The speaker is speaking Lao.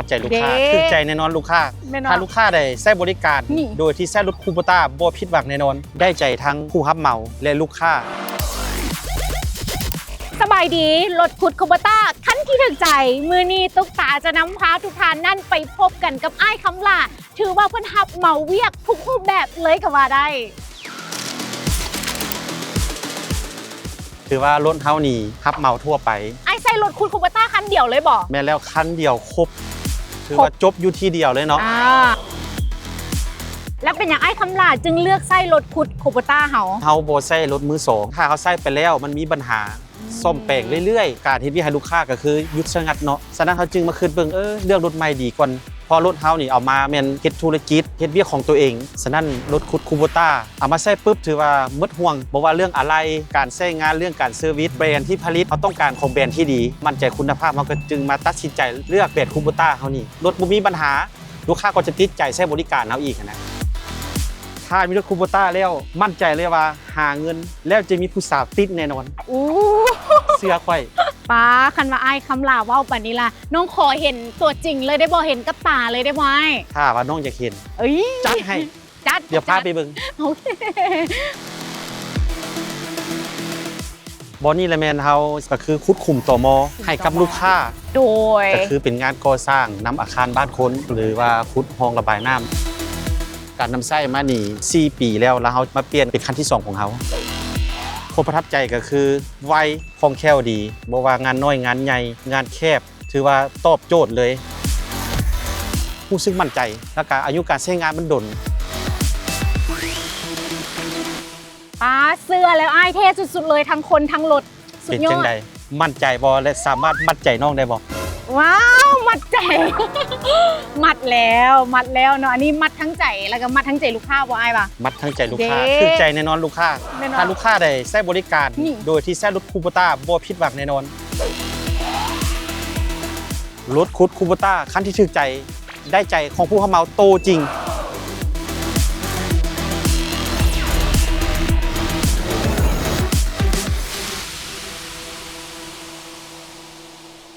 ໃຈລູກຄ້າ ເດ້ ຖືກໃຈແນ່ນອນລູກຄ້າ. ແມ່ນບໍ່? ຖ້າລູກຄ້າໄດ້ໃຊ້ບໍລິການ ນີ້ ໂດຍທີ່ໃຊ້ລົດຄູໂບຕ້າ ບໍ່ຜິດຫວັງແນ່ນອນ ໄດ້ໃຈທັງຜູ້ຮັບເໝົາ ແລະ ລູກຄ້າ. ສະບາຍດີ ລົດຂຸດຄູໂບຕ້າ ຄັນທີ່ຖືກໃຈ. ມື້ນີ້ຕຸກຕາຈະນຳພາທຸກທ່ານນັ້ນໄປພົບກັນກັບອ້າຍຄຳຫຼ້າ ຖືວ່າເພິ່ນຮັບເໝົາວຽກທຸກຮູບແບບເລີຍກໍວ່າໄດ້. ຖືວ່າລົດເຮົານີ້ຮັບເໝົາທົ່ວໄປ. ອ້າຍໃຊ້ລົດຂຸດຄູໂບຕ້າຄັນດຽວເລີຍບໍ່? ແມ່ນແລ້ວ ຄັນດຽວຄົບ ຖືວ່າຈົບຢູ່ທີ່ດຽວເລີຍເນາະ. ອ່າ ແລ້ວເປັນຫຍັງອ້າຍຄຳຫຼ້າຈຶ່ງເລືອກໃຊ້ລົດຂຸດຄູໂບຕ້າເຮົາ? ເຮົາບໍ່ໃຊ້ລົດມືສອງ ຖ້າເຮົາໃຊ້ໄປແລ້ວມັນມີບັນຫາ ອືມ ສ້ອມແປງເລື້ອຍໆ ການເຮັດວຽກໃຫ້ລູກຄ້າກໍຄືຢຸດຊະງັດເນາະ. ສະນັ້ນເຮົາຈຶ່ງມາຄິດເບິ່ງ ເອີ ເລືອກລົດໃໝ່ດີກ່ອນ ເພາະລົດເຮົານີ້ເອົາມາແມ່ນເຮັດທຸລະກິດ ເຮັດວຽກຂອງຕົວເອງ. ສະນັ້ນລົດຂຸດຄູໂບຕ້າເອົາມາໃຊ້ປຶບ ຖືວ່າໝົດຫ່ວງ ບໍ່ວ່າເລື່ອງອາໄຫຼ່ ການໃຊ້ງານ ເລື່ອງການເຊີວິດ ແບຣນທີ່ຜະລິດ ເຮົາຕ້ອງການຂອງແບຣນທີ່ດີ ໝັ້ນໃຈຄຸນນະພາບ ເຮົາກໍຈຶ່ງມາຕັດສິນໃຈເລືອກແບຣນຄູໂບຕ້າເຮົານີ້. ລົດບໍ່ມີບັນຫາ ລູກຄ້າກໍຈະຕິດໃຈໃຊ້ບໍລິການເຮົາອີກຫັ້ນນະ. ຖ້າມີລົດຄູໂບຕ້າແລ້ວ ໝັ້ນໃຈເລີຍວ່າຫາເງິນແລ້ວຈະມີຜູ້ສາວຕິດແນ່ນອນ. ອູ້ ເຊື່ອຂ້ອຍ. ປ້າ ຄັນວ່າອ້າຍຄຳຫຼ້າເວົ້າປານນີ້ລະ ນ້ອງຂໍເຫັນຕົວຈິງເລີຍໄດ້ບໍ່? ເຫັນກັບຕາເລີຍໄດ້ບໍ່ອ້າຍ? ຖ້າວ່ານ້ອງຢາກເຫັນ ເອີຍ ຈັດໃຫ້ ຈັດ ດຽວພາໄປເບິ່ງ. ໂອເຄ. ບ່ອນນີ້ລະແມ່ນເຮົາກໍຄືຂຸດຂຸມຕໍມໍໃຫ້ກັບລູກຄ້າ ໂດຍ ກໍຄືເປັນງານກໍ່ສ້າງນຳອາຄານບ້ານຄົນ ຫຼືວ່າຂຸດຮ່ອງລະບາຍນ້ຳ. ການນຳໃຊ້ມານີ້ສີ່ປີແລ້ວ ແລ້ວເຮົາມາປ່ຽນເປັນຄັ້ງທີສອງຂອງເຮົາ. ຄວາມປະທັບໃຈກໍຄືໄວ ຄ່ອງແຄ້ວດີ ບໍ່ວ່າງານນ້ອຍງານໃຫຍ່ ງານແຄບ ຖືວ່າຕອບໂຈດເລີຍ. ຮູ້ສຶກໝັ້ນໃຈ ແລ້ວກະອາຍຸການໃຊ້ງານມັນດົນ. ປ້າ ເຊື່ອແລ້ວອ້າຍ ເທ່ສຸດໆເລີຍ ທັງຄົນທັງລົດ ສຸດຍອດ. ເປັນຈັ່ງໃດ ໝັ້ນໃຈບໍ່ ແລະ ສາມາດມັດໃຈນ້ອງໄດ້ບໍ່? ວ້າວ ມັດໃຈ ມັດແລ້ວ ມັດແລ້ວເນາະ. ອັນນີ້ມັດທັງໃຈ ແລ້ວກໍມັດທັງໃຈລູກຄ້າບໍ່ອ້າຍວ່າ? ມັດທັງໃຈລູກຄ້າ ເດ້ ຖືກໃຈແນ່ນອນລູກຄ້າ. ແນ່ນອນ. ຖ້າລູກຄ້າໄດ້ໃຊ້ບໍລິການ ນີ້ ໂດຍທີ່ໃຊ້ລົດຄູໂບຕ້າ ບໍ່ຜິດຫວັງແນ່ນອນ. ລົດຂຸດຄູໂບຕ້າ ຄັນທີ່ຖືກໃຈ ໄດ້ໃຈຂອງຜູ້ຮັບເໝົາໂຕຈິງ.